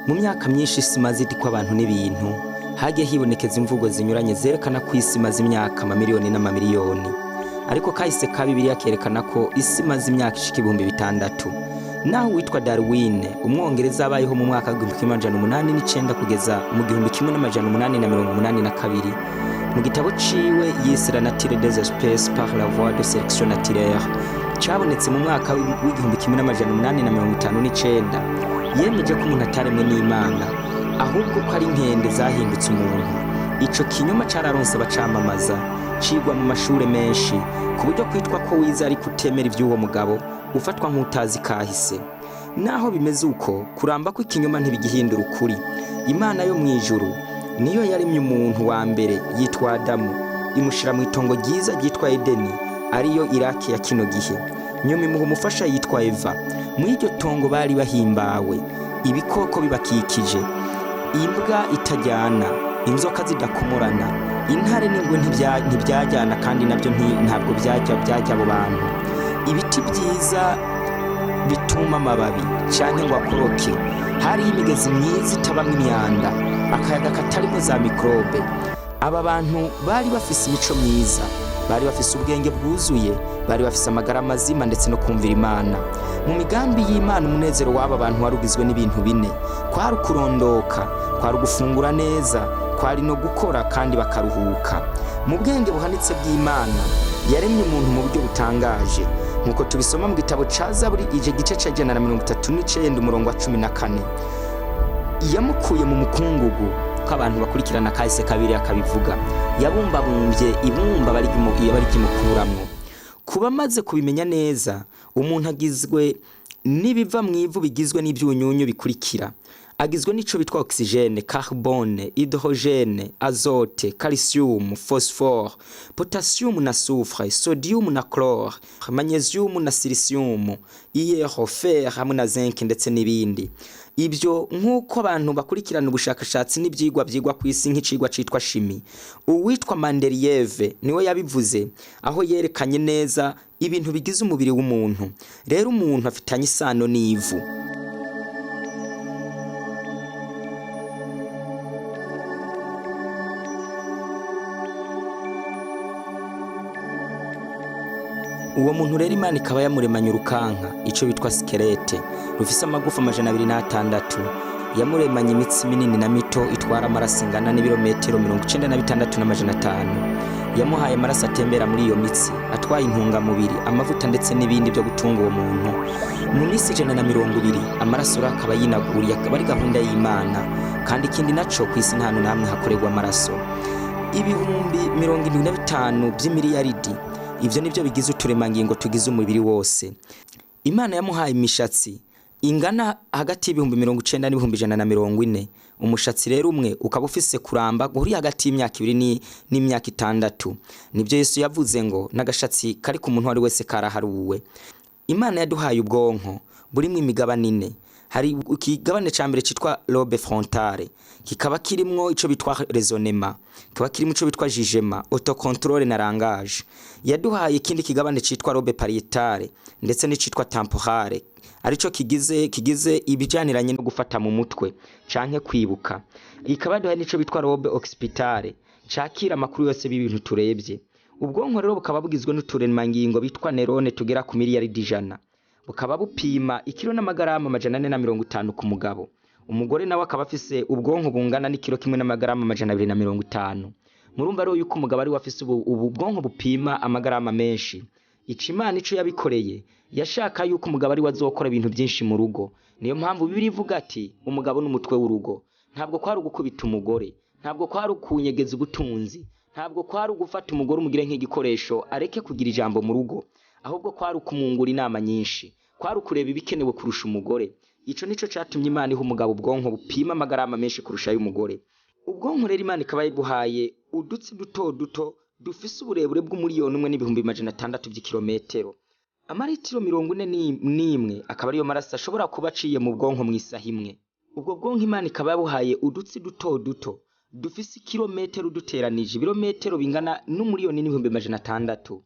Mu myaka myinshi isi imaze ko abantu n'ibintu, hagiye hibonekeza imvugo zinyuranye zerekana ko isi imaze imyaka amamiliyoni n'amamiliyoni. Ariko kahise ka Bibiliya kerekana ko isi imaze imyaka ishika 6000. Naho uwitwa Darwin, umwongereza abayeho mu mwaka w'1809 kugeza mu 1882, mu gitabo ciwe yise La nature des espèces par la voie de sélection naturelle, cabonetse mu mwaka w'1859, yemeje ko umuntu ataremwe n'Imana, ahubwo ko ari inkende zahindutse umuntu. Ico kinyoma cararonse abacamamaza, cigwa mu mashure menshi, ku buryo kwitwa ko wize ariko utemera ivy'uwo mugabo ufatwa nk'utazi kahise. Naho bimeze uko, kuramba kw'ikinyoma ntibigihindura ukuri. Imana yo mw'ijuru niyo yaremye umuntu wa mbere yitwa Adamu, imushira mu itongo ryiza ryitwa Edeni, ariyo Iraki ya kino gihe. Nyuma imuha umufasha yitwa Eva. Muri iryo tongo bari bahimbawe, ibikoko bibakikije, imbwa itajyana, inzoka zidakomorana, intare n'ingwe ntibyajyana, kandi nabyo ntabwo byajya abo bantu. Ibiti byiza bituma amababi canke ngo akoroke, hariho imigezi myiza itabamwo imyanda, akayaga katarimo za mikrobe. Aba bantu bari bafise imico myiza, bari bafise ubwenge bwuzuye, bari bafise amagara mazima ndetse no kumvira Imana. Mu migambi y'Imana, umunezero w'aba bantu wari ugizwe n'ibintu bine: kwari ukurondoka, kwari ugufungura neza, kwari no gukora kandi bakaruhuka. Mu bwenge buhanitse bw'Imana, yaremye umuntu mu buryo butangaje, nk'uko tubisoma mu gitabo ca Zaburi ije gice ca 139 umurongo wa 14. Yamukuye mu mukungugu, ko abantu bakurikirana kahise kabiri akabivuga, yabumbabumbye ibumba barikimukuramwo. Kuba amaze kubimenya neza, umuntu agizwe n'ibiva mu ivu bigizwe n'ibyunyunyu bikurikira: agizwe n'ico bitwa oxygène, carbone, hydrogène, azote, calcium, phosphore, potassium na soufre, sodium na chlore, magnesium na silicium, hierro, fer hamwe na zinc ndetse n'ibindi. Ibyo nk'uko abantu bakurikirana ubushakashatsi n'ibyigwa byigwa ku isi nk'icigwa citwa chimie, uwitwa Mendeleev niwe yabivuze, aho yerekanye neza ibintu bigize umubiri w'umuntu. Rero umuntu afitanye isano n'ivu. Uwo muntu rero Imana ikaba yamuremanye urukanka, ico bitwa squelette, rufise amagufa 206. Yamuremanye imitsi minini na mito itwara amaraso ingana n'ibirometero 96,500. Yamuhaye amaraso atembera muri iyo mitsi, atwaye intungamubiri, amavuta ndetse n'ibindi byo gutunga uwo muntu. Mu minsi 120 amaraso rero akaba yinaguriye, akaba ari gahunda y'Imana. Kandi ikindi naco, ku isi nta hantu na hamwe hakorerwa amaraso. 75 by'imiliyaridi, ivyo nivyo bigize uturemangingo tugize umubiri wose. Imana yamuhaye imishatsi ingana hagati y'90,000 n'ibihumbi 140. Umushatsi rero umwe ukaba ufise kuramba uri hagati y'imyaka 2 n'imyaka 6. Nibyo Yesu yavuze ngo n'agashatsi kari ku muntu wari wese karaharuwe. Imana yaduhaye ubwonko burimwo imigabane ine. Hari ikigabane ca mbere citwa lobe frontale, kikaba kirimwo ico bitwa raisonnement, kikaba kirimwo ico bitwa jugement, autocontrôle na langage. Yaduhaye ikindi kigabane citwa lobe pariétale ndetse n'icitwa temporale, arico kigize ibijaniranye no gufata mu mutwe canke kwibuka. Ikaba yaduhaye n'ico bitwa lobe occipitale, cakira amakuru yose y'ibintu turebye. Ubwonko rero bukaba bugizwe n'uturemangingo bitwa neurone tugera ku miliyaridi 100, bukaba bupima ikiro n'amagarama 450 ku mugabo. Umugore nawe akaba afise ubwonko bungana n'ikiro kimwe n'amagarama 250. Murumva rero yuko umugabo ari we afise ubu bwonko bupima amagarama menshi. Ico Imana ico yabikoreye, yashaka yuko umugabo ari we azokora ibintu byinshi mu rugo. Niyo mpamvu Bibiliya ivuga ati umugabo n'umutwe w'urugo. Ntabwo kwari ugukubita umugore, ntabwo kwari ukunyegeza ubutunzi, ntabwo kwari ugufata umugore umugire nk'igikoresho areke kugira ijambo mu rugo, ahubwo kwari ukumwungura inama nyinshi, kwari ukureba ibikenewe kurusha umugore. Ico nico catumye Imana iha umugabo ubwonko bupima amagarama menshi kurusha ay'umugore. Ubwonko rero Imana ikaba yabuhaye udutsi duto duto dufise uburebure bw'umuriyoni umwe n'ibihumbi 600 by'ikirometero. Amaritiro 41 akaba ariyo maraso ashobora kuba aciye mu bwonko mw'isaha imwe. Ubwo bwonko Imana ikaba yabuhaye udutsi duto duto dufise ikirometero duteranije ibirometero bingana n'umuriyoni n'ibihumbi 600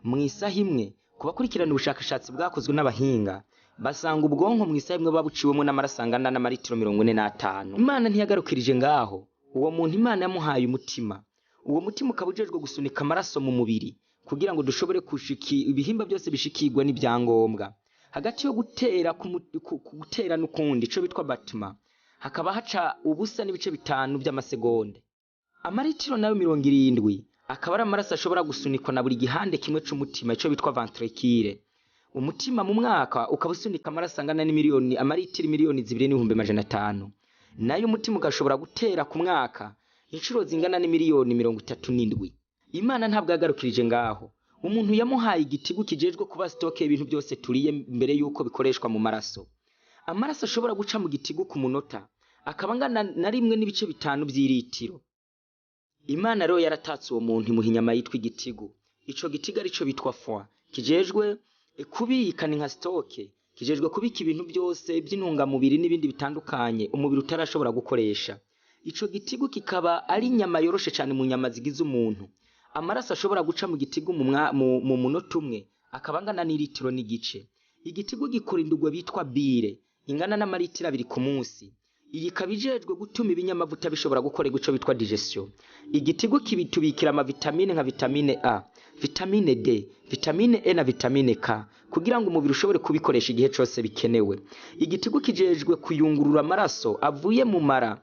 mw'isaha imwe. Ku bakurikirana ubushakashatsi bwakozwe n'abahinga, Basanga ubwonko mu isaha imwe buba buciwemwo n'amaraso angana n'amaritiro 45. Imana ntiyagarukirije ngaho. Uwo muntu Imana yamuhaye umutima. Uwo mutima ukaba ujejwe gusunika amaraso mu mubiri kugira ngo dushobore kushiki ibihimba byose bishikirwe n'ibyangombwa. Hagati yo gutera gutera n'ukundi, ico bitwa batma, hakaba haca ubusa n'ibice 5 by'amasegonde. Amaritiro nayo 70 akaba ari amaraso ashobora gusunikwa na buri gihande kimwe c'umutima, ico bitwa ventricule. Umutima mu mwaka ukaba usunika amaraso angana n'imiliyoni amaritiro 2,500,000. Nayo umutima ugashobora gutera ku mwaka inshuro zingana n'imiliyoni 37. Imana ntabwo yagarukirije ngaho. Umuntu yamuhaye igitigu kijejwe kuba stoke ibintu byose turiye mbere yuko bikoreshwa mu maraso. Amaraso ashobora guca mu gitigu ku munota akaba angana na 1.5 by'iritiro. Imana rero yaratatse uwo muntu imuha inyama yitwa igitigu. Ico gitigu arico bitwa foie, kijejwe kubika ni nka stoke, kijejwe kubika ibintu byose by'intungamubiri n'ibindi bitandukanye umubiri utarashobora gukoresha. Ico gitigu kikaba ari inyama yoroshe cyane mu nyama zigize umuntu. Amaraso ashobora guca mu gitigu mu munota umwe akaba angana n'iritiro n'igice. Igitigu gikora indugwe bitwa bile ingana n'amaritiro 2 ku munsi. Iyi ikaba ijejwe gutuma ibinyamavuta bishobora gukorerwa ico bitwa digestion. Igitigu kibitubikira amavitamine nka vitamine A, vitamine D, vitamine E na vitamine K kugira ngo umubiri ushobore kubikoresha igihe cose bikenewe. Igitigu kijejwe kuyungurura amaraso avuye mu mara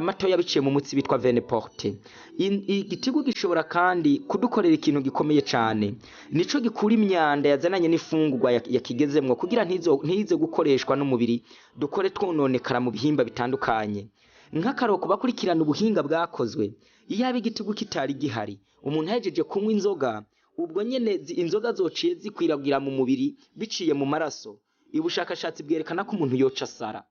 matoya biciye mu mutsi bitwa veine porte. Igitigu gishobora kandi kudukorera ikintu gikomeye cane, nico gikura imyanda yazananye n'ifungurwa yakigezemwo kugira ntize gukoreshwa n'umubiri, dukore twononekara mu bihimba bitandukanye. Nk'akaroko bakurikirana ubuhinga bwakozwe, iyaba igitigu kitari gihari, umuntu ahejeje kunywa inzoga, ubwo nyene inzoga zociye zikwiragira mu mubiri biciye mu maraso. Ubushakashatsi bwerekana ko umuntu yoca asara.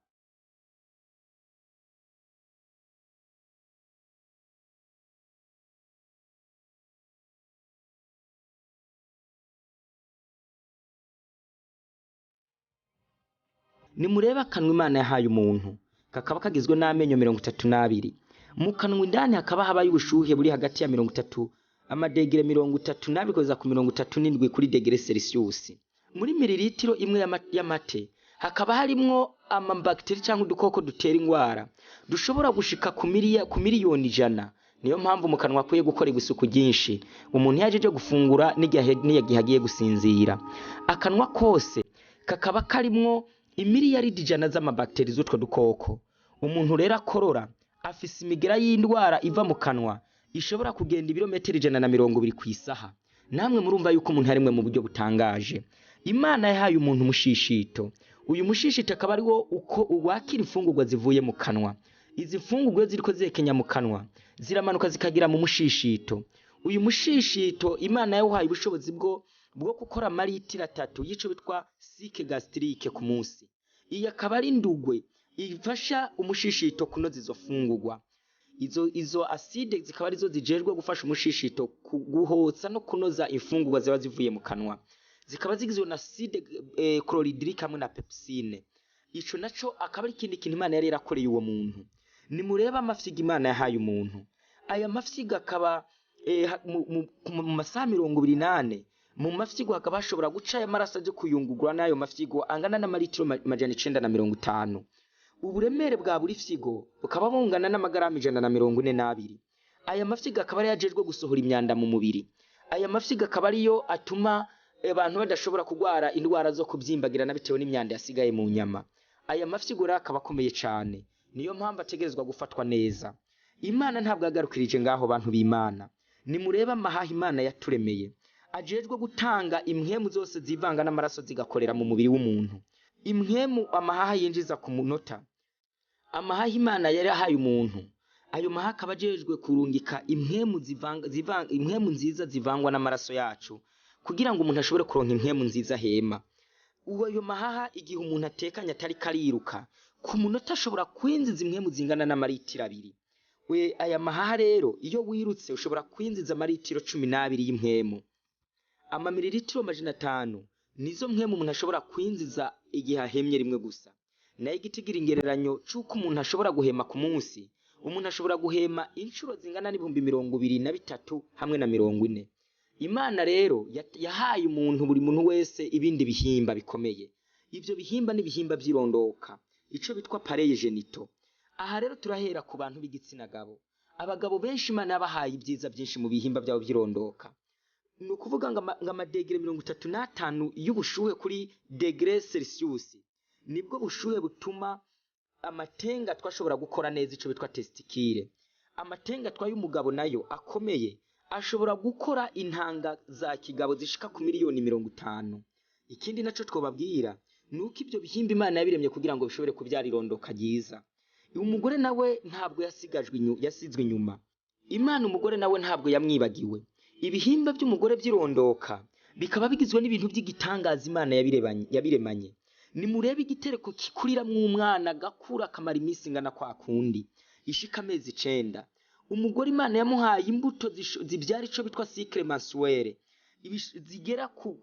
Nimurebe akanwa Imana yahaye umuntu, kakaba kagizwe n'amenyo 32. Mu kanwa indani hakaba habaye ubushuhe buri hagati ya 30 amadegere 32 kugeza ku 37 kuri degere Celsius. Muri mililitiro imwe y'amate hakaba harimwo amabacteri cyangwa udukoko dutera ingwara dushobora gushika ku miliyoni 100. Niyo mpamvu mu kanwa akwiye gukorerwa isuku ryinshi umuntu yajeje gufungura n'igihe agiye gusinzira. Akanwa kose kakaba karimwo imiliyaridi 100 z'amabacteri z'utwo dukoko. Umuntu rero akorora afise imigera y'indwara iva mu kanwa ishobora kugenda ibirometero 120 ku isaha. Namwe murumva yuko umuntu arimwe mu buryo butangaje. Imana yahaye umuntu umushishito. Uyu mushishito akaba ari wo uko wakira imfungurwa zivuye mu kanwa. Izi mfungurwa ziriko zihekenya mu kanwa ziramanuka zikagira mu mushishito. Uyu mushishito Imana yawuhaye ubushobozi bwo gukora amaritiro 3 y'ico bitwa sike gastrique ku munsi. Iyi akaba ari indugwe ifasha umushishito kunoza izo fungurwa. Izo acide zikaba arizo zijejwe gufasha umushishito guhotsa no kunoza imfungurwa ziba zivuye mu kanwa. Zikaba zigizwe na acide chlorhydrique hamwe na pepsine. Ico naco akaba ari ikindi kintu Imana yari yarakoreye uwo muntu. Nimurebe amafyiga Imana yahaye umuntu. Aya mafyiga akaba mu masaha 24 mu mafyigo hakaba hashobora guca aya maraso aje kuyungurwa n'ayo mafyigo angana n'amaritiro 950. Uburemere bwa buri fyigo bukaba bungana n'amagarama 142. Aya mafyigo akaba ari yajejwe gusohora imyanda mu mubiri. Aya mafyigo akaba ariyo atuma abantu badashobora kugwara indwara zo kubyimbagirana bitewe n'imyanda yasigaye mu nyama. Aya mafyigo rero akaba akomeye cane, niyo mpamvu ategerezwa gufatwa neza. Imana ntabwo yagarukirije ngaho bantu b'Imana. Nimurebe amahaha Imana yaturemeye ajejwe gutanga impwemu zose zivanga n'amaraso zigakorera mu mubiri w'umuntu. Impwemu amahaha yinjiza ku munota, amahaha Imana yari ahaye umuntu, ayo mahaha akaba ajejwe kurungika impwemu impwemu nziza zivangwa n'amaraso yacu kugira ngo umuntu ashobore kuronka impwemu nziza hema. Uwo ayo mahaha igihe umuntu atekanye atari kariruka ku munota ashobora kwinjiza impwemu zingana n'amaritiro 2. We aya mahaha rero iyo wirutse ushobora kwinjiza amaritiro 12 y'impwemu. Amamililitiro 500 nizo mpwemu umuntu ashobora kwinjiza igihe ahemye rimwe gusa. Nayo igitigira ingereranyo c'uko umuntu ashobora guhema ku munsi, umuntu ashobora guhema inshuro zingana n'ibihumbi 23 hamwe na 40. Imana rero yahaye umuntu buri muntu wese ibindi bihimba bikomeye. Ivyo bihimba n'ibihimba vy'irondoka, ico bitwa appareil genito. Aha rero turahera ku bantu b'igitsina gabo. Abagabo benshi Imana yabahaye ibyiza byinshi mu bihimba byabo by'irondoka. Ni ukuvuga ngo amadegere 35 y'ubushuhe kuri degere Celsius nibwo bushuhe butuma amatenga twashobora gukora neza, ico bitwa testicule. Amatenga y'umugabo nayo akomeye ashobora gukora intanga za kigabo zishika ku 50 miliyoni. Ikindi naco twobabwira ni uko ibyo bihimba Imana yabiremye kugira ngo bishobore kubyara irondoka ryiza. Umugore nawe ntabwo yasigajwe yasizwe inyuma. Imana umugore nawe ntabwo yamwibagiwe. Ibihimba by'umugore by'irondoka bikaba bigizwe n'ibintu by'igitangaza Imana yabiremanye. Nimurebe igitereko kikuriramwo umwana agakura akamara iminsi ingana kwa kundi, ishika amezi 9. Umugore Imana yamuhaye imbuto zibyara ico bitwa cycle mensuelle, zigera ku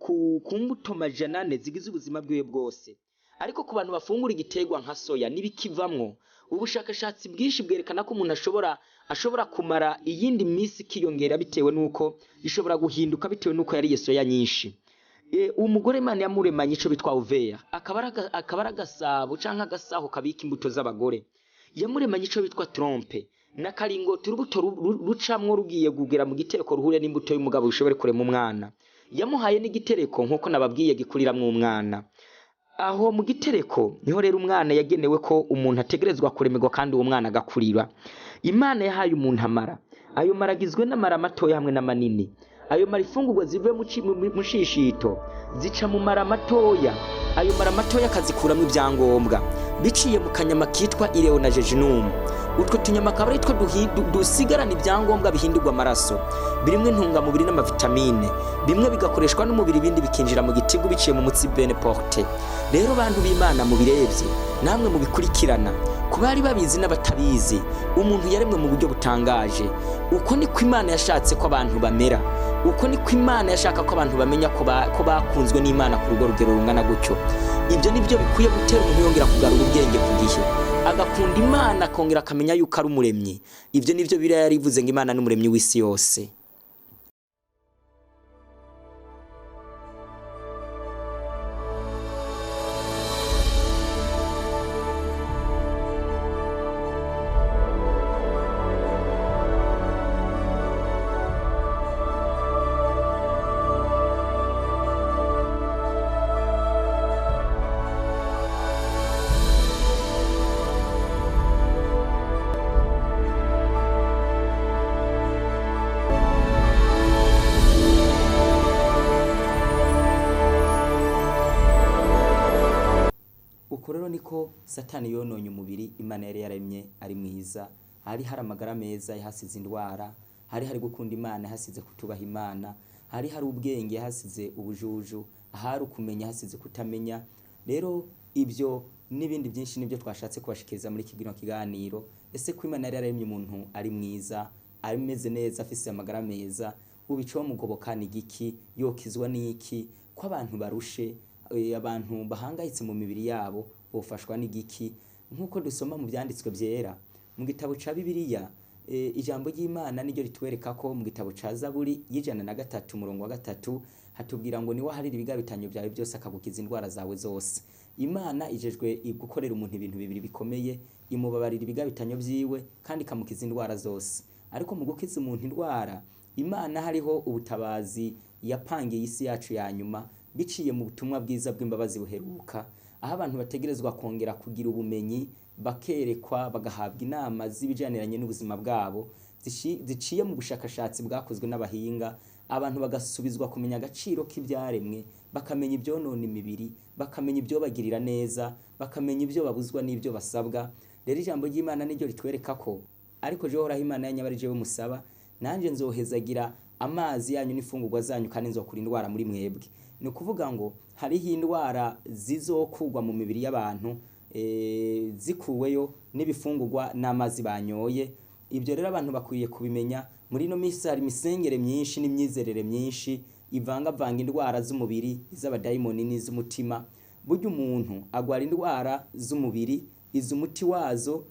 mbuto 400 zigize ubuzima bwiwe bwose. Ariko ku bantu bafungura igiterwa nka soya n'ibikivamwo, ubushakashatsi bwinshi bwerekana ko umuntu ashobora kumara iyindi minsi ikiyongera bitewe n'uko ishobora guhinduka bitewe n'uko yariye soya nyinshi. Umugore Imana yamuremanye ico bitwa ovaire, akaba ari agasabo canke agasaho kabika imbuto z'abagore. Yamuremanye ico bitwa trompe n'akaringoti, urubuto rucamwo rugiye kugera mu gitereko ruhure n'imbuto y'umugabo bishobore kurema umwana. Yamuhaye n'igitereko nk'uko nababwiye gikuriramwo umwana. Aho mu gitereko niho rero umwana yagenewe ko umuntu ategerezwa kuremerwa kandi uwo mwana agakurira. Imana yahaye umuntu amara. Ayo mara agizwe n'amara matoya hamwe n'amanini. Ayo mara ifungurwa zivuye mu shishito zica mu mara matoya. Ayo mara matoya akazikuramwo ibyangombwa biciye mu kanyama kitwa ileo na jejunum. Utwo tunyama akaba ari two dusigarana ibyangombwa bihindurwa amaraso, birimwo intungamubiri n'amavitamine. Bimwe bigakoreshwa n'umubiri, ibindi bikinjira mu gitigu biciye mu mutsi veine porte. Rero bantu b'Imana mubirebye namwe mubikurikirana, ku bari babizi n'abatabizi, umuntu yaremwe mu buryo butangaje. Uko niko Imana yashatse ko abantu bamera. Uko niko Imana yashaka ko abantu bamenya ko bakunzwe n'Imana ku rugo rugero rungana gutyo. Ibyo nibyo bikwiye gutera umuntu yongera kugarura ubwenge ku gihe, agakunda Imana akongera akamenya yuko ari umuremyi. Ibyo nibyo Bibiliya yarivuze ngo Imana ni umuremyi w'isi yose. Uko rero niko Satani yononye umubiri Imana yari yaremye ari mwiza. Hari hari amagara meza yahasize indwara, hari hari gukunda Imana yahasize kutubaha Imana, hari hari ubwenge yahasize ubujuju, ahari ukumenya hasize kutamenya. Rero ibyo n'ibindi byinshi nibyo twashatse kubashikiriza muri kino kiganiro. Ese ko Imana yari yaremye umuntu ari mwiza, ameze neza, afise amagara meza, ubico mugoboka ni igiki, yokizwa n'iki? Ko abantu barushe, abantu bahangayitse mu mibiri yabo bofashwa n'igiki? Nk'uko dusoma mu byanditswe byera mu gitabo ca Bibiliya, ijambo ry'Imana niryo ritwereka ko mu gitabo ca Zaburi y'103 umurongo wa 3 hatubwira ngo niwe aharira ibigabitanyo byawe byose akagukiza indwara zawe zose. Imana ijejwe gukorera umuntu ibintu bibiri bikomeye, imubabarira ibigabitanyo vyiwe kandi ikamukiza indwara zose. Ariko mu gukiza umuntu indwara, Imana hariho ubutabazi yapangiye isi yacu ya nyuma biciye mu butumwa bwiza bw'imbabazi buheruka, aho abantu bategerezwa kongera kugira ubumenyi, bakerekwa, bagahabwa inama z'ibijaniranye n'ubuzima bwabo ziciye mu bushakashatsi bwakozwe n'abahinga. Abantu bagasubizwa kumenya agaciro k'ibyaremwe, bakamenya ibyonona imibiri, bakamenya ibyo bagirira neza, bakamenya ibyo babuzwa n'ibyo basabwa. Rero ijambo ry'Imana niryo ritwereka ko ariko jewe Uhoraho Imana yanyu aba ari jewe musaba, nanje nzohezagira amazi yanyu n'imfungurwa zanyu kandi nzokura indwara muri mwebwe. Ni ukuvuga ngo hariho indwara zizokugwa mu mibiri y'abantu, zikuweyo n'ibifungurwa n'amazi banyoye. Ibyo rero abantu bakwiye kubimenya. Muri ino minsi hari imisengere myinshi n'imyizerere myinshi ivangavanga indwara z'umubiri, iz'abadayimoni n'iz'umutima. Burya umuntu agwara indwara z'umubiri, izo umuti wazo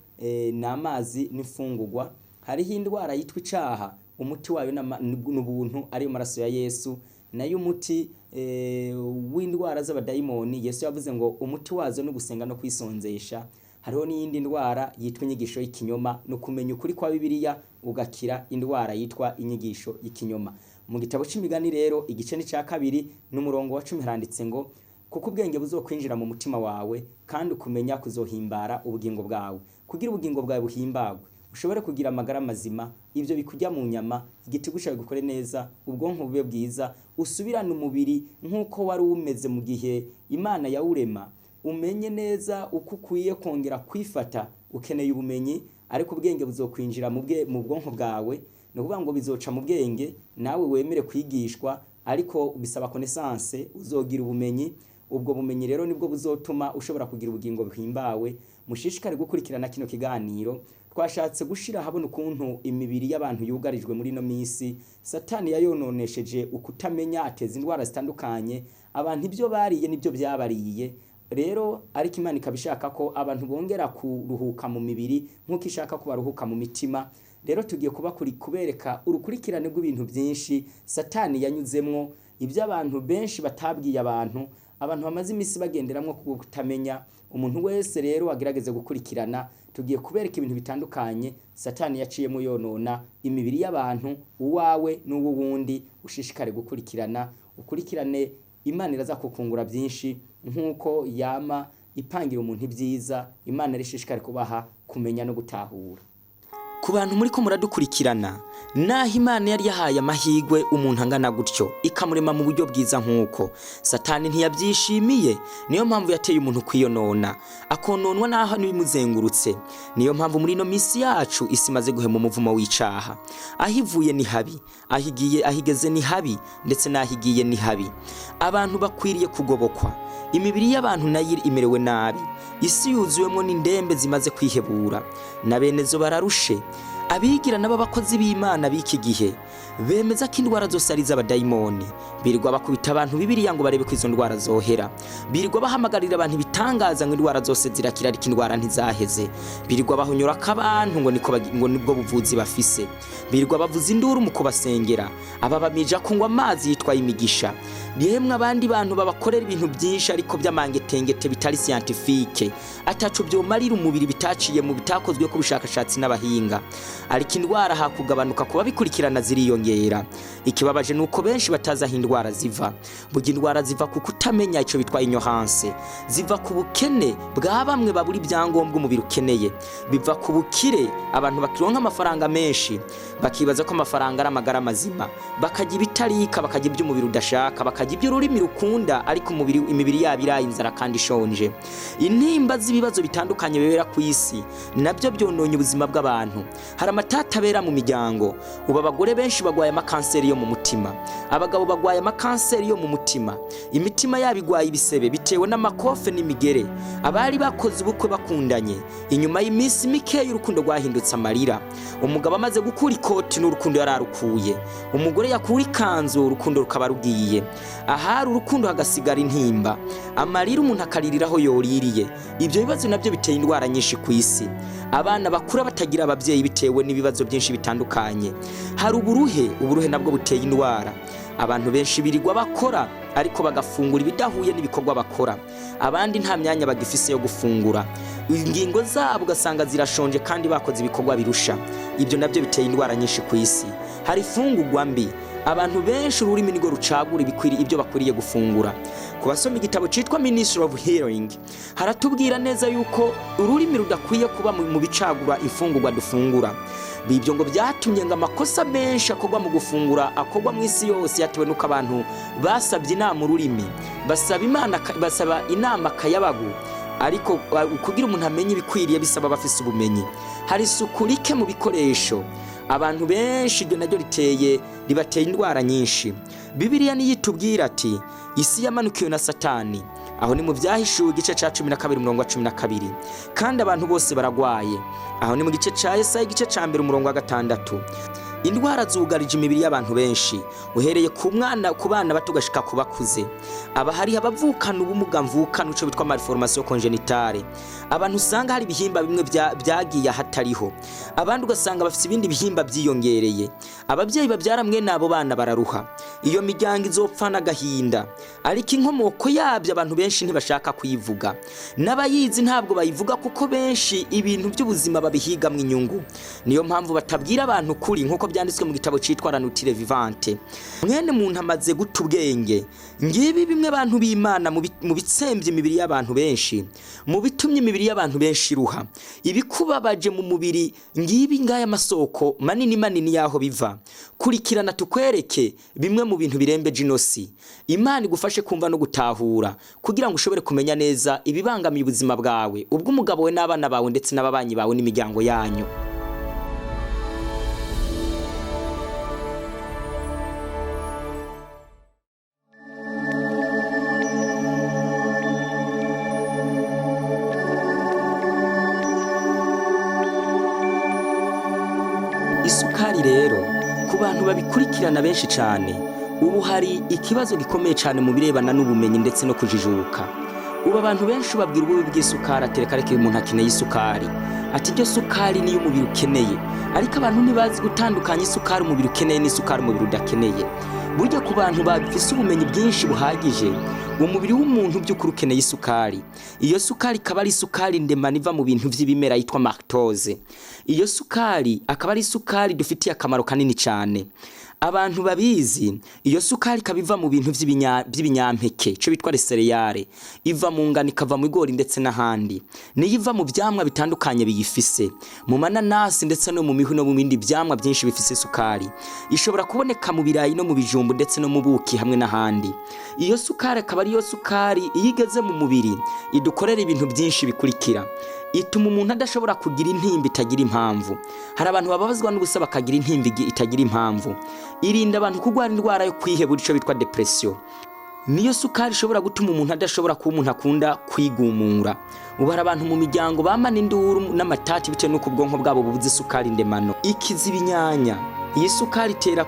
ni amazi n'imfungurwa. Hariho indwara yitwa icaha, umuti wayo n'ubuntu ariyo maraso ya Yesu, nayo umuti w'indwara z'abadayimoni, Yesu yavuze ngo umuti wazo no gusenga no kwisonzesha. Hariho n'iyindi ndwara yitwa inyigisho y'ikinyoma, no kumenya ukuri kwa Bibiliya ugakira indwara yitwa inyigisho y'ikinyoma. Mu gitabo c'imigani rero igice ni ca 2 n'umurongo wa 10 haranditse ngo kuko ubwenge buzokwinjira mu mutima wawe kandi ukumenya kuzohimbara ubugingo bwawe. Kugira ubugingo bwawe buhimbagwe, ushobore kugira amagara mazima, ivyo bikujya mu nyama, igitigu cawe gukore neza, ubwonko bube bwiza, usubirane umubiri nk'uko wari umeze mu gihe Imana yawurema, umenye neza uko ukwiye kongera kwifata. Ukeneye ubumenyi, ariko ubwenge buzokwinjira mu bwonko bwawe, ni ukuvuga ngo bizoca mu bwenge, nawe wemere kwigishwa, ariko bisaba connaissance, uzogira ubumenyi. Ubwo bumenyi rero nibwo buzotuma ushobora kugira ubugingo buhimbawe. Mushishikare gukurikirana kino kiganiro. Twashatse gushira habona ukuntu imibiri y'abantu yugarijwe muri no misi. Satani yayononesheje ukutamenya, ateza indwara zitandukanye. Abantu ibyo bariye nibyo byabariye rero, ariko Imana ikabishaka ko abantu bongera kuruhuka mu mibiri nk'uko ishaka ko baruhuka mu mitima. Rero tugiye kuba kuri kubereka urukurikirane rw'ibintu byinshi Satani yanyuzemwo, ibyo abantu benshi batabwiye abantu, abantu bamaze imisi bagenderamwo kutamenya. Umuntu wese rero agerageze gukurikirana, tugiye kubereka ibintu bitandukanye Satani yaciyemo yonona imibiri y'abantu, uwawe n'uwundi. Ushishikare gukurikirana, ukurikirane, Imana iraza kukungura byinshi nk'uko yama ipangira umuntu ibyiza. Imana irishishikare kubaha kumenya no gutahura. Ku bantu muri ko muradukurikirana, naho Imana yari yahaye amahigwe umuntu angana gutyo ikamurema mu buryo bwiza nk'uko, Satani ntiyabyishimiye. Niyo mpamvu yateye umuntu kwiyonona, akononwa n'aho n'ibimuzengurutse. Niyo mpamvu muri ino misi yacu isi imaze guhema umuvumo w'icaha. Aho ivuye ni habi, aho igiye, aho igeze ni habi, ndetse n'aho igiye ni habi. Abantu bakwiriye kugobokwa. Imibiri y'abantu nayo imerewe nabi. Isi yuzuwemwo n'indembe zimaze kwihebura, na bene zo bararushe. Abigira n'abakozi b'Imana b'iki gihe bemeza ko indwara zose ari iz'abadayimoni. Birirwa bakubita abantu Bibiliya ngo barebe ko izo ndwara zohera. Birirwa bahamagarira abantu ibitangaza ngo indwara zose zirakira, ariko indwara ntizaheze. Birirwa bahonyora ko abantu ngo niko ngo nibwo buvuzi bafise. Birirwa bavuza induru mu kubasengera, ababamija kunywa amazi yitwa imigisha. Yemwe abandi bantu babakorera ibintu byinshi ariko by'amangetengete bitari scientifique, ataco byomarira umubiri, bitaciye mu bitakozwe ku bushakashatsi n'abahinga. Ariko indwara hakugabanuka kuba bikurikirana ziriyongera. Ikibabaje nuko benshi batazi aho indwara ziva. Burya indwara ziva ku kutamenya, ico bitwa ignorance. Ziva ku bukene bwa bamwe babura ibyangombwa umubiri ukeneye. Biva ku bukire, abantu bakironka amafaranga menshi bakibaza ko amafaranga ari amagara mazima, bakajya ibitarika, bakajya ibyo umubiri udashaka, bakajya ibyo ururimi rukunda, ariko umubiri, imibiri yabo iraye inzara kandi ishonje. Intimba z'ibibazo bitandukanye bibera ku isi nabyo byononye ubuzima bw'abantu. Hari amatata abera mu miryango. Ubu abagore benshi bagwaye amakanseri yo mu mutima, abagabo bagwaye amakanseri yo mu mutima, imitima yabo igwaye ibisebe bitewe n'amakofe n'imigere. Abari bakoze ubukwe bakundanye, inyuma y'iminsi mikeya urukundo rwahindutse amarira. Umugabo amaze gukura ikoti n'urukundo yararukuye, umugore yakura ikanzu urukundo rukaba rugiye. Ahari urukundo hagasigara intimba, amarira, umuntu akaririraho yoririye. Ibyo bibazo nabyo biteye indwara nyinshi ku isi. Abana bakura batagira ababyeyi bitewe n'ibibazo byinshi bitandukanye. Hari uburuhe, uburuhe nabwo buteye indwara. Abantu benshi birirwa bakora ariko bagafungura ibidahuye n'ibikorwa bakora. Abandi nta myanya bagifise yo gufungura, ingingo zabo ugasanga zirashonje kandi bakoze ibikorwa birusha. Ibyo nabyo biteye indwara nyinshi ku isi. Hari ifungurwa mbi. Abantu benshi ururimi nirwo rucagura ibikwiri ibyo bakwiriye gufungura. Ku basoma igitabo citwa Ministry of Healing, haratubwira neza yuko ururimi rudakwiye kuba mu bicagura imfungurwa dufungura. Ibyo ngo byatumye ngo amakosa menshi akorwa mu gufungura akorwa mu isi yose yatewe n'uko abantu basabye inama ururimi, basaba Imana, basaba inama akayabagu. Ariko kugira umuntu amenye ibikwiriye bisaba bafise ubumenyi. Hari isuku rike mu bikoresho. Abantu benshi iryo naryo riteye ribateye indwara nyinshi. Bibiliya niyo itubwira ati isi yamanukiwe na Satani. Aho ni mu Byahishuwe igice ca 12 umurongo wa 12. Kandi abantu bose baragwaye. Aho ni mu gice ca Yesaya igice ca 1 umurongo wa 6. Indwara zugarije imibiri y'abantu benshi, uhereye ku mwana, ku bana bato, ugashika ku bakuze. Aba hari abavukana ubumuga mvukana, ico bitwa malformation congénitale. mentale. Abantu usanga hari ibihimba bimwe byagiye ahatariho, abandi ugasanga bafite ibindi bihimba byiyongereye. Ababyeyi babyara mwene abo bana bararuha, iyo miryango izopfa n'agahinda. Ariko inkomoko yabyo abantu benshi ntibashaka kuyivuga, n'abayizi ntabwo bayivuga, kuko benshi ibintu by'ubuzima babihigamwo inyungu. Niyo mpamvu batabwira abantu kuri, nk'uko byanditswe mu gitabo cyitwa La Nature Vivante. Mwene muntu amaze guta ubwenge. Ngibi bimwe, bantu b'Imana, mu bitsembye imibiri y'abantu benshi, mu bitumye imibiri y'abantu benshi iruha, ibikubabaje mu mubiri, ngibi ngaya masoko manini manini y'aho biva. Kurikirana tukwereke bimwe mu bintu birembeje inosi. Imana igufashe kumva no gutahura kugira ngo ushobore kumenya neza ibibangamiye ubuzima bwawe, ubw'umugabo we n'abana bawe, ndetse n'ababanyi bawe n'imiryango yanyu. Isukari rero, ku bantu babikurikirana benshi cyane, ubu hari ikibazo gikomeye cyane mu birebana n'ubumenyi ndetse no kujijuka. Ubu abantu benshi babwira ububi bw'isukari, atereka reka, umuntu akeneye isukari, ati iryo sukari niyo umubiri ukeneye. Ariko abantu ntibazi gutandukanya isukari umubiri ukeneye n'isukari umubiri udakeneye. Burya ku bantu bafise ubumenyi bwinshi buhagije, umubiri w'umuntu by'ukuri ukeneye isukari. Iyo sukari ikaba ari isukari ndemano iva mu bintu by'ibimera yitwa maltose. Iyo sukari akaba ari isukari dufitiye akamaro kanini cyane, abantu babizi. Iyo sukari ikaba iva mu bintu by'ibinyampeke, cyo bitwa céréales. Iva mu ngano, ikava mu bigori ndetse n'ahandi. Niyo iva mu byamwa bitandukanye biyifise, mu mananasi ndetse no mu mihwi no mu bindi byamwa byinshi bifise isukari. Ishobora kuboneka mu birayi no mu bijumbu ndetse no mu buki hamwe n'ahandi. Iyo sukari akaba ariyo sukari iyo igeze mu mubiri idukorera ibintu byinshi bikurikira: ituma umuntu adashobora kugira intimba itagira impamvu. Hari abantu bababazwa n'ubusa bakagira intimba itagira impamvu. Irinda abantu kurwara indwara yo kwihebura, icyo bitwa dépression. Niyo sukari ishobora gutuma umuntu adashobora kuba umuntu akunda kwigumura. Ubu hari abantu mu miryango bamana induru n'amatati bitewe n'uko ubwonko bwabo bubuze isukari ndemano. Ikiza ibinyanya. Iyi sukari itera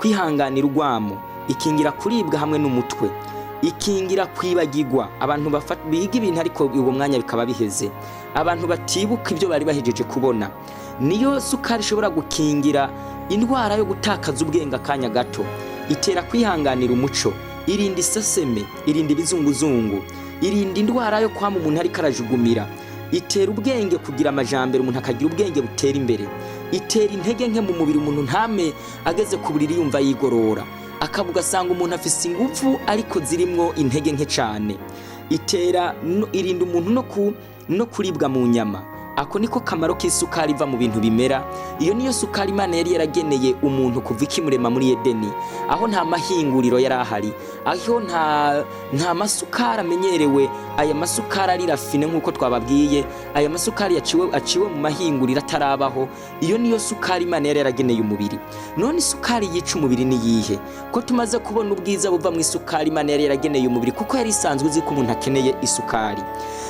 kwihanganira urwamo, ikingira kuribwa hamwe n'umutwe, ikingira kwibagirwa. Abantu biga ibintu ariko uwo mwanya bikaba biheze, abantu batibuka ibyo bari bahejeje kubona. Niyo sukari ishobora gukingira indwara yo gutakaza ubwenge akanya gato. Itera kwihanganira umuco, irinda iseseme, irinda ibizunguzungu, irinda indwara yo kwama umuntu ariko arajugumira, itera ubwenge kugira amajambere, umuntu akagira ubwenge butera imbere, itera intege nke mu mubiri, umuntu ntame ageze ku buriri yumva yigorora, akaba ugasanga umuntu afise ingufu ariko zirimwo intege nke cyane. Itera irinda umuntu no kuribwa mu nyama. Ako niko kamaro k'isukari iva mu bintu bimera. Iyo niyo sukari Imana yari yarageneye umuntu kuva ikimurema muri Edeni, aho nta mahinguriro yari ahari, aho nta masukari amenyerewe. Aya masukari ari raffiné, nk'uko twababwiye, aya masukari aciwe mu mahinguriro atarabaho. Iyo niyo sukari Imana yari yarageneye umubiri. None isukari yica umubiri ni yihe, ko tumaze kubona ubwiza buva mu isukari Imana yari yarageneye umubiri, kuko yari isanzwe izi ko umuntu akeneye isukari?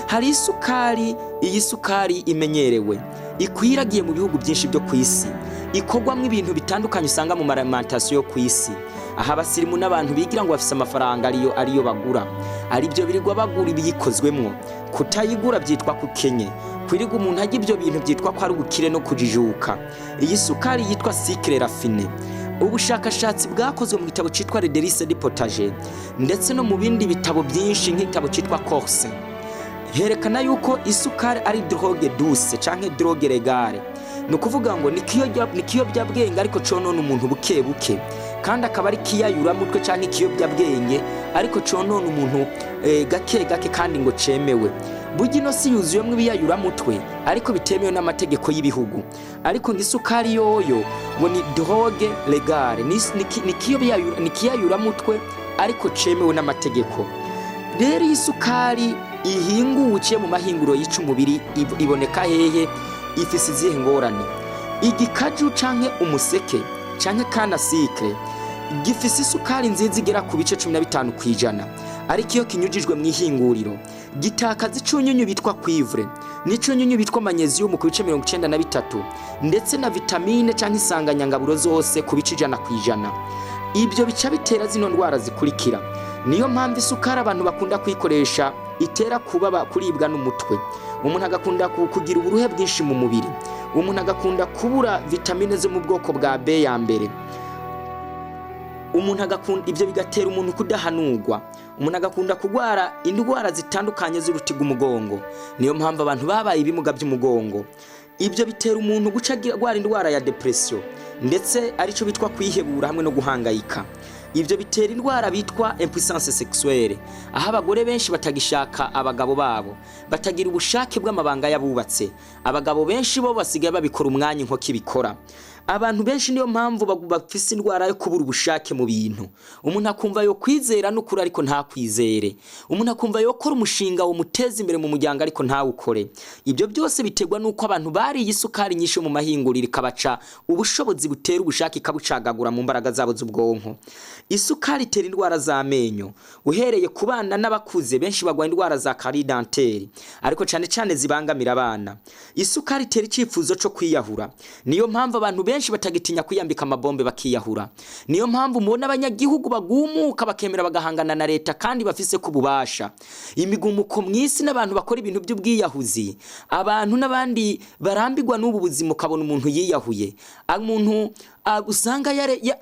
Hari isukari, iyi sukari imenyerewe, ikwiragiye mu bihugu byinshi byo ku isi, ikorwamo ibintu bitandukanye usanga mu marimantasiyo yo ku isi, aho abasirimu n'abantu bigira ngo bafise amafaranga ariyo bagura, aribyo birirwa bagura ibiyikozwemwo. Kutayigura byitwa kukenye, kwiriga umuntu ajya ibyo bintu byitwa ko ari ubukire no kujijuka. Iyi sukari yitwa sucre raffiné, ubushakashatsi bwakozwe mu gitabo cyitwa Les Délices du Potager ndetse no mu bindi bitabo byinshi nk'igitabo cyitwa Corse, herekana yuko isukari ari drogue douce canke drogue légale. Ni ukuvuga ngo ni ikiyobyabwenge ariko conona umuntu buke buke, kandi akaba ari ikiyayuramutwe canke ikiyobyabwenge ariko conona umuntu gake gake, kandi ngo cemewe. Burya ino si yuzuyemwo ibiyayuramutwe ariko bitemewe n'amategeko y'ibihugu. Ariko ngo isukari yoyo ngo ni drogue légale, ni ikiyayuramutwe ariko cemewe n'amategeko. Rero iyi sukari ihinguwe mu mahinguriro yica umubiri iboneka hehe? Ifise izihe ngorane? Igikaju canke umuseke canke canne à sucre gifise isukari nziza igera ku bice 15%, ariko iyo kinyujijwe mu ihinguriro gitakaza icunyunyu bitwa cuivre n'icunyunyu bitwa magnésium ku bice 93, ndetse na vitamine canke isanganyangaburo zose ku bice 100%. Ibyo bica bitera zino ndwara zikurikira. Niyo mpamvu isukari abantu bakunda kuyikoresha itera kuba kuribwa n'umutwe, umuntu agakunda kugira uburuhe bwinshi mu mubiri, umuntu agakunda kubura vitamine zo mu bwoko bwa B ya mbere, umuntu agakunda ibyo bigatera umuntu kudahanurwa, umuntu agakunda kurwara indwara zitandukanye z'uruti rw'umugongo. Niyo mpamvu abantu babaye ibimuga by'umugongo. Ibyo bitera umuntu guca agwara indwara ya depression, ndetse aricyo bitwa kwihebura hamwe no guhangayika. Ibyo bitera indwara bitwa impuissance sexuelle, aho abagore benshi batagishaka abagabo babo, batagira ubushake bw'amabanga y'abubatse. Abagabo benshi bo basigaye babikora umwanya inkoko ibikora. Abantu benshi niyo mpamvu bafise indwara yo kubura ubushake mu bintu. Umuntu akumva yo kwizera n'ukuri ariko ntakwizere. Umuntu akumva yokora umushinga womuteza imbere mu muryango ariko ntawukore. Ibyo byose biterwa n'uko abantu bariye isukari nyinshi yo mu mahinguriro, ikabaca ubushobozi butera ubushake, ikabucagagura mu mbaraga zabo z'ubwonko. Isukari itera indwara z'amenyo, uhereye ku bana n'abakuze. Benshi bagwa indwara za carie dentaire, ariko cyane cyane zibangamira abana. Isukari itera icyifuzo cyo kwiyahura. Niyo mpamvu abantu benshi batagitinya kwiyambika amabombe bakiyahura. Niyo mpamvu mubona abanyagihugu bagumuka, bakemera bagahangana na leta kandi bafise ku bubasha. Imigumuko mu isi n'abantu bakora ibintu by'ubwiyahuzi, abantu n'abandi barambirwa n'ubu buzima, ukabona umuntu yiyahuye. Umuntu usanga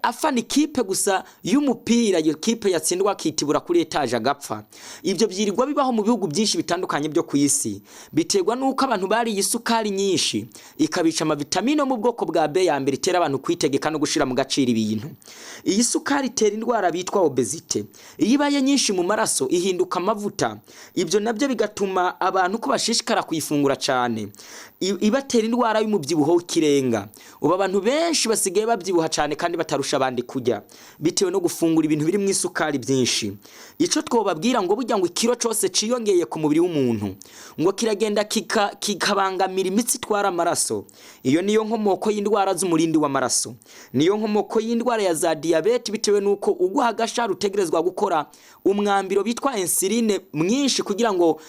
afana ikipe gusa y'umupira, iyo kipe yatsindwa akitibura kuri etaje agapfa. Ibyo byirirwa bibaho mu bihugu byinshi bitandukanye byo ku isi. Biterwa n'uko abantu bariye isukari nyinshi, ikabica amavitamine yo mu bwoko bwa B ya mbere itera abantu kwitegeka no gushira mu gaciro ibintu. Iyi sukari itera indwara bitwa obésité. Iyo ibaye nyinshi mu maraso ihinduka amavuta, ibyo nabyo bigatuma abantu ko bashishikara kuyifungura cyane, ibatera indwara y'umubyibuho w'ikirenga. Ubu abantu benshi basigaye babyibuha cyane kandi batarusha abandi kurya, bitewe no gufungura ibintu biri mu isukari byinshi. Ico twobabwira ngo burya ngo ikiro cose ciyongeye ku mubiri w'umuntu ngo kiragenda kikabangamira imitsi itwara amaraso. Iyo niyo nkomoko y'indwara z'umurindi w'amaraso, niyo nkomoko y'indwara ya za diyabete, bitewe n'uko uguha agashari utegerezwa gukora umwambiro bitwa insuline mwinshi kugira ngo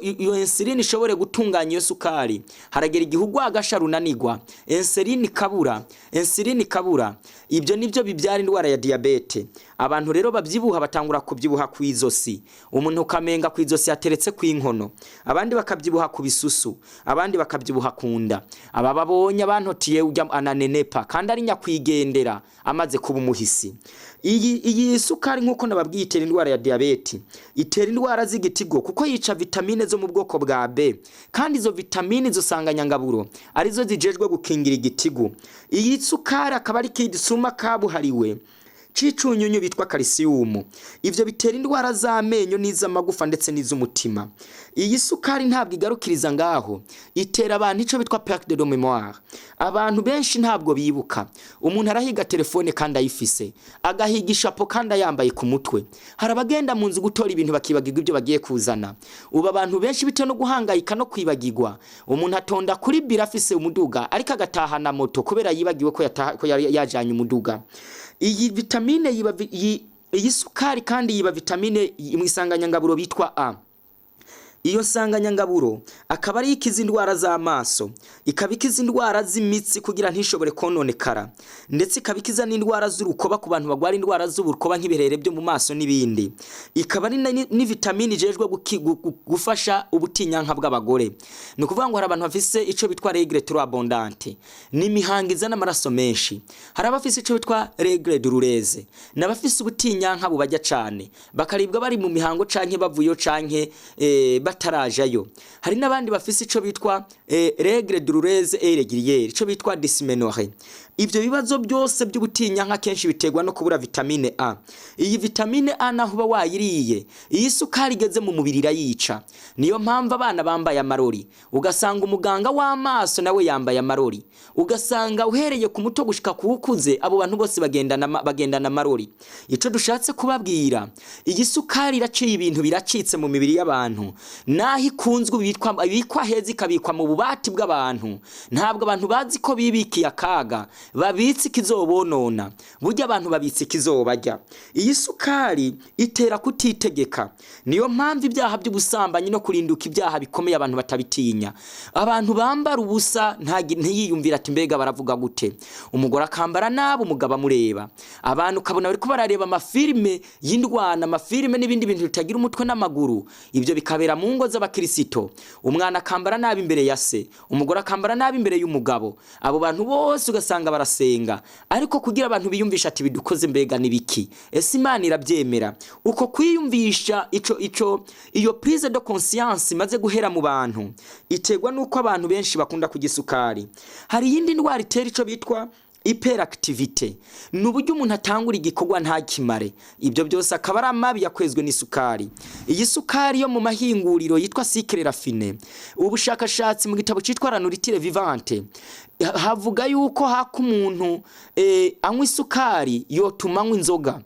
iyo insuline ishobore gutunganya iyo sukari. Haragera igihe ugwa agashari unanigwa, insuline ikabura, insuline ikabura. Ibyo nibyo bibyara indwara ya diyabete. Abantu rero babyibuha batangura kubyibuha ku izosi, umuntu ukamenga ku izosi yateretse ku inkono, abandi bakabyibuha ku bisusu, abandi bakabyibuha ku nda. Aba babonye abantotiye ujya ananenepa kandi ari nyakwigendera amaze kuba umuhisi. Iyi sukari, nk'uko nababwiye, itera indwara ya diyabete, itera indwara z'igitigo kuko yica vitamine zo mu bwoko bwa B, kandi izo vitamine, izo sanganyangaburo arizo zijejwe gukingira igitigu. Iyi sukari akaba ari igisuma kabuhariwe c'icunyunyu bitwa kalisiyumu. Ivyo bitera indwara z'amenyo n'iz'amagufa ndetse n'iz'umutima. Iyi sukari ntabwo igarukiriza ngaho, itera abantu ico bitwa perte de mémoire. Abantu benshi ntabwo bibuka. Umuntu arahiga telefone kandi ayifise, agahiga ishapo kandi ayambaye ku mutwe. Hari abagenda mu nzu gutora ibintu bakibagirwa ibyo bagiye kuzana. Ubu abantu benshi, bitewe no guhangayika no kwibagirwa, umuntu atonda kuri biro afise umuduga ariko agatahana moto kubera yibagiwe ko yari yajanye umuduga. Iyi vitamine yiba iyi sukari kandi yiba vitamine mu isanganyangaburo bitwa A. Iyo nsanganyangaburo akaba ari ikiza indwara z'amaso, ikaba ikiza indwara z'imitsi kugira ntishobore kononekara, ndetse ikaba ikiza n'indwara z'urukoba ku bantu barwara indwara z'urukoba nk'ibirere byo mu maso n'ibindi. Ikaba ari ni vitamine ijejwe gufasha ubutinyanka bw'abagore. Ni ukuvuga ngo hari abantu bafise ico bitwa règle trop abondante, ni imihango izana amaraso menshi. Hari abafise ico bitwa règle douloureuse, n'abafise ubutinyanka bubajya cane, bakaribwa bari mu mihango canke bavuyo canke batarajayo. Hari n'abandi bafise ico bitwa règle douloureuse et irrégulière, ico bitwa dysménorrhée. Ivyo bibazo byose by'ubutinyanka kenshi biterwa no kubura vitamine A. Iyi vitamine A, naho uba wayiriye, iyi sukari igeze mu mubiri irayica. Niyo mpamvu abana bambaye amarori, ugasanga umuganga w'amaso nawe yambaye amarori, ugasanga uhereye ku muto gushika ku ukuze, abo bantu bose bagendana amarori. Ico dushatse kubabwira, iyi sukari iraciye ibintu, biracitse mu mibiri y'abantu. Naho ikunzwe ibikwa heza ikabikwa mu bubati bw'abantu, ntabwo abantu bazi ko bibikiye akaga, babitse ikizobonona. Burya abantu babitse ikizobarya. Iyi sukari itera kutitegeka. Niyo mpamvu ibyaha by'ubusambanyi no kurinduka ibyaha bikomeye abantu batabitinya. Abantu bambara ubusa ntiyiyumvira ati mbega baravuga gute. Umugore akambara nabi, umugabo amureba. Abantu ukabona bariko barareba amafilime y'indwana, amafilime n'ibindi bintu bitagira umutwe n'amaguru. Ibyo bikabera mu ngo z'abakirisito. Umwana akambara nabi imbere ya se, umugore akambara nabi imbere y'umugabo. Abo bantu bose ugasanga barasenga, ariko kugira abantu biyumvisha ati bidukoze mbega nibiki, ese Imana irabyemera? Uko kwiyumvisha ico iyo prise de conscience imaze guhera mu bantu iterwa nuko abantu benshi bakunda kurya isukari. Hari iyindi ndwara itera ico bitwa hyperactivité, ni uburyo umuntu atangura igikorwa ntakimare. Ibyo byose akaba ari amabi yakwezwe n'isukari. Iyi sukari yo mu mahinguriro yitwa sucre raffiné, ubushakashatsi mu gitabo cyitwa La Nourriture Vivante havuga yuko haka umuntu anywa isukari yotuma anywa inzoga.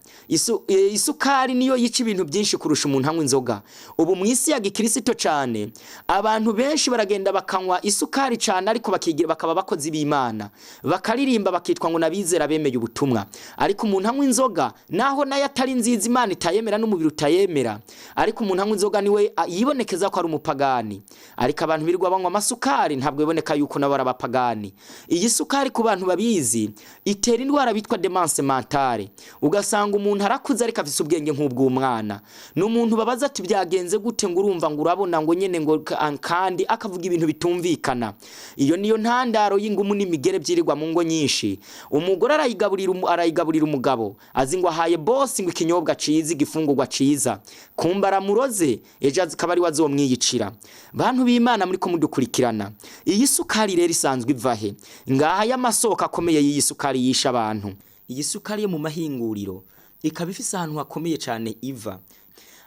Isukari niyo yica ibintu byinshi kurusha umuntu anywa inzoga. Ubu mu isi ya gikirisito cyane abantu benshi baragenda bakanywa isukari cyane, ariko bakigira bakaba abakozi b'Imana, bakaririmba bakitwa ngo nabizera bemeye ubutumwa. Ariko umuntu anywa inzoga naho nayo atari nziza, Imana itayemera n'umubiri utayemera, ariko umuntu anywa inzoga niwe yibonekeza ko ari umupagani. Ariko abantu birirwa banywa amasukari ntabwo biboneka yuko nabo ari abapagani. Iyi sukari ku bantu babizi itera indwara bitwa démence mentale. Ugasanga umuntu arakuze ariko afise ubwenge nk'ubw'umwana. Ni umuntu babaza ati byagenze gute, ngo urumva ngo urabona ngo nyene ngo kandi akavuga ibintu bitumvikana. Iyo niyo ntandaro y'ingumu n'imigere byirirwa mu ngo nyinshi. Umugore arayigaburira umugabo azi ngo ahaye boss ngo ikinyobwa ciza, igifungurwa ciza, kumba aramuroze, ejo akaba ari we azomwiyicira. Bantu b'Imana muri ko mudukurikirana, iyi sukari rero isanzwe iva he? Ngaha y'amasoko akomeye y'iyi sukari yisha abantu. Iyi sukari yo mu mahinguriro ikaba ifise ahantu hakomeye cyane iva.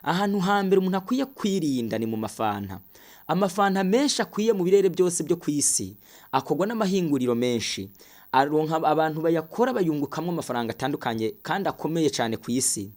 Ahantu hambere umuntu akwiye kwirinda ni mu mafanta. Amafanta menshi akwiye mu birere byose byo ku isi akorwa n'amahinguriro menshi, aronka abantu bayakora bayungukamwo amafaranga atandukanye kandi akomeye cyane ku isi.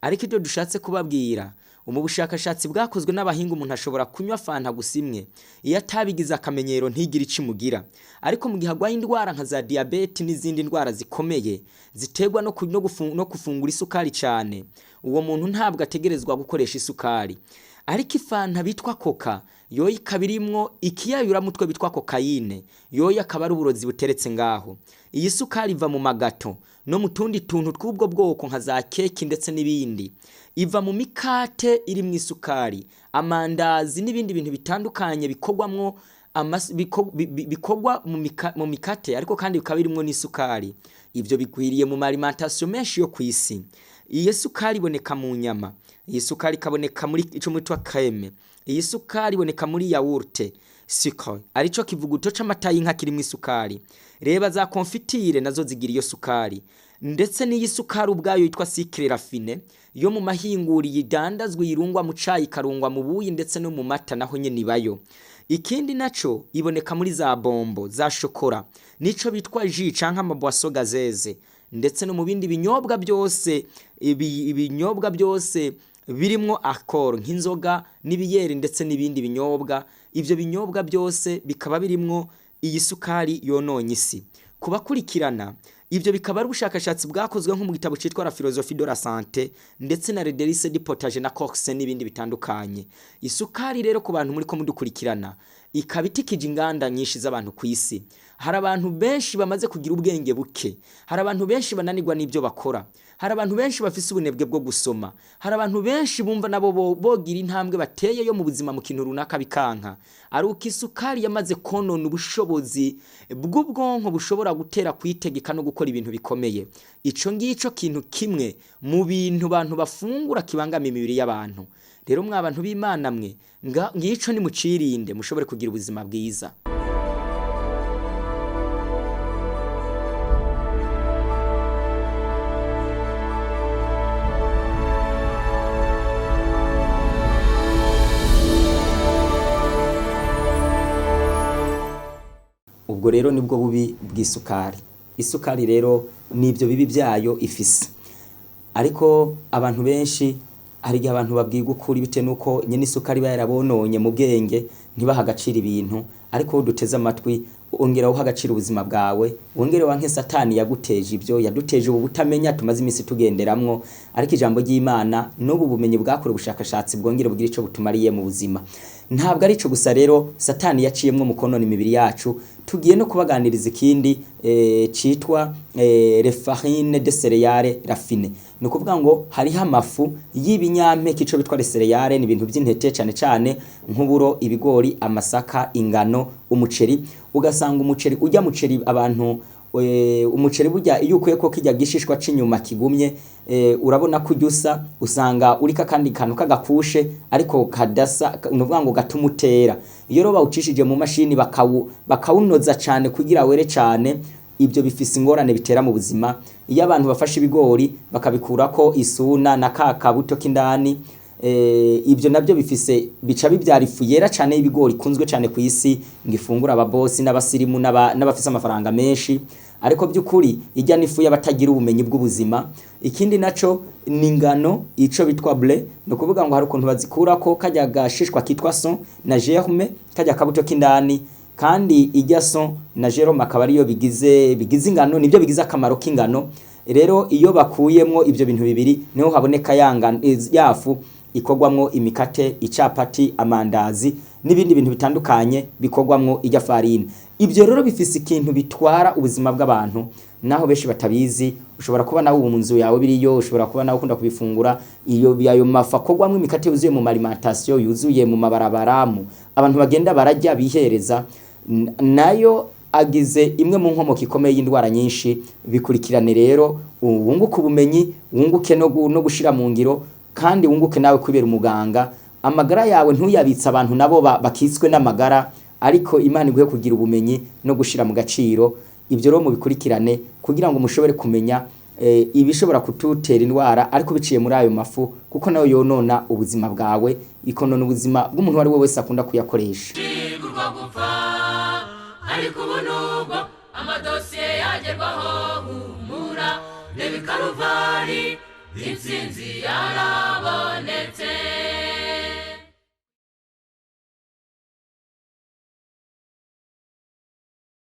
Ariko ibyo dushatse kubabwira, mu bushakashatsi bwakozwe n'abahinga, umuntu ashobora kunywa fanta gusa imwe, iyo atabigize akamenyero ntigire ico imugira. Ariko mu gihe agwaye indwara nka za diyabete n'izindi ndwara zikomeye ziterwa no gufungura isukari cyane, uwo muntu ntabwo ategerezwa gukoresha isukari. Ariko ifanta bitwa Coca yoyo ikaba irimwo ikiyayuramutwe bitwa kokayine, yoyo akaba ari uburozi buteretse ngaho. Iyi sukari iva mu magato no mu tundi tuntu tw'ubwo bwoko nka za keki ndetse n'ibindi. Iva mu mikate irimwo isukari, amandazi n'ibindi bintu bitandukanye bikorwamwo bikorwa mu mikate, ariko kandi bikaba birimwo n'isukari. Ivyo bigwiriye mu alimentation menshi yo kw'isi. Iyi sukari iboneka mu nyama, iyi sukari ikaboneka muri ico mwitwa crème, iyi sukari iboneka muri yaourt sucre, arico kivuguto c'amata y'inka kirimwo isukari. Reba za confiture nazo zigira iyo sukari, ndetse n'iyi sukari ubwayo yitwa sucre raffiné yo mu mahinguriro idandazwa, irungwa mu cayi, ikarungwa mu buyi ndetse no mu mata, naho nyene ibayo. Ikindi naco iboneka muri za bombo za shokora, nico bitwa jus canke ama boissons gazeuses, ndetse no mu bindi binyobwa byose, ibinyobwa byose birimwo alcool nk'inzoga n'ibiyeri ndetse n'ibindi binyobwa. Ivyo binyobwa byose bikaba birimwo iyi sukari yononye isi. Kubakurikirana ivyo bikaba ari ubushakashatsi bwakozwe nko mu gitabo citwa La Philosophie de la Santé ndetse na Les Délices du Potager na Cox n'ibindi bitandukanye. Isukari rero ku bantu muri ko mudukurikirana ikaba itikije inganda nyinshi z'abantu ku isi. Hari abantu benshi bamaze kugira ubwenge buke, hari abantu benshi bananirwa n'ibyo bakora, hari abantu benshi bafise ubunebwe bwo gusoma, hari abantu benshi bumva nabo bogira intambwe bateye yo mu buzima mu kintu runaka bikanka, ari uko isukari yamaze konona ubushobozi bw'ubwonko bushobora gutera kwitegeka no gukora ibintu bikomeye. Ico ngico kintu kimwe mu bintu abantu bafungura kibangamiye imibiri y'abantu. Rero mwa bantu b'Imana mwe, ngico nimucirinde mushobore kugira ubuzima bwiza. Ubwo rero nibwo bubi bw'isukari. Isukari rero nibyo bibi byayo ifise. Ariko abantu benshi Hari igihe abantu babwirwa ukuri bitewe n'uko nyene isukari iba yarabononye mu bwenge, ntibaha agaciro ibintu. Ariko wowe uduteze amatwi, ongera uha agaciro ubuzima bwawe, wongere wanke Satani yaguteje ibyo, yaduteje ubu butamenya tumaze iminsi tugenderamwo. Ariko ijambo ry'Imana n'ubu bumenyi bwakorewe ubushakashatsi bwongere bugire ico butumariye mu buzima. Ntabwo ari ico gusa rero Satani yaciyemwo mu konona imibiri yacu. Tugiye no kubaganiriza ikindi citwa les farines de céréales raffinées. Ni ukuvuga ngo hariho amafu y'ibinyampeke, ico bitwa les céréales ni ibintu by'intete, cane cane nk'uburo, ibigori, amasaka, ingano, umuceri. Ugasanga umuceri, urya muceri abantu, umuceri burya iyo ukuyeko kirya gishishwa c'inyuma kigumye, urabona ko urya usa, usanga uriko akandi kantu k'agakushe ariko kadasa, ni ukuvuga ngo gatuma utera. Iyo rero bawucishije mu mashini bakawunoza cane kugira were cane, ibyo bifise ingorane bitera mu buzima. Iyo abantu bafashe ibigori bakabikurako isuna na ka kabuto k'indani, ibyo nabyo bifise bica bibyara ifu yera cane y'ibigori ikunzwe cane ku isi, ngo ifungure ababosi n'abasirimu n'abafise amafaranga menshi. Ariko by'ukuri ijya n'ifu y'abatagira ubumenyi bw'ubuzima. Ikindi naco ni ingano, ico bitwa blé. Ni ukuvuga ngo hari ukuntu bazikurako karya gashishwa kitwa son na germe, karya kabuto k'indani. Kandi ijya son na germe akaba ariyo bigize ingano, nibyo bigize akamaro k'ingano. Rero iyo bakuyemwo ibyo bintu bibiri, niho haboneka ya ngano, ya fu ikorwamwo imikate, icapati, amandazi n'ibindi bintu bitandukanye bikorwamwo ijya farine. Ibyo rero bifise ikintu bitwara ubuzima bw'abantu, naho benshi batabizi. Ushobora kuba nawe ubu mu nzu yawe biriyo, ushobora kuba nawe ukunda kubifungura. Iyo ayo mafu akorwamwo imikate yuzuye mu alimentation, yuzuye mu mabarabara, mu abantu bagenda barajya bihereza, nayo agize imwe mu nkomoko ikomeye y'indwara nyinshi. Bikurikirane rero, wunguke ubumenyi, wunguke no gushira mu ngiro, kandi wunguke nawe kubera umuganga. Amagara yawe ntuyabitse abantu nabo bakitswe n'amagara, ariko Imana iguhe kugira ubumenyi no gushira mu gaciro. Ibyo rero mubikurikirane kugira ngo mushobore kumenya ibishobora kututera indwara, ariko biciye muri ayo mafu, kuko nayo yonona ubuzima bwawe, ikonona ubuzima bw'umuntu uwo ari we wese akunda kuyakoresha. Urwo gupfa, ariko ubu nubwo amadosiye yagerwaho, humura, reba i Karuvari, intsinzi yarabonetse.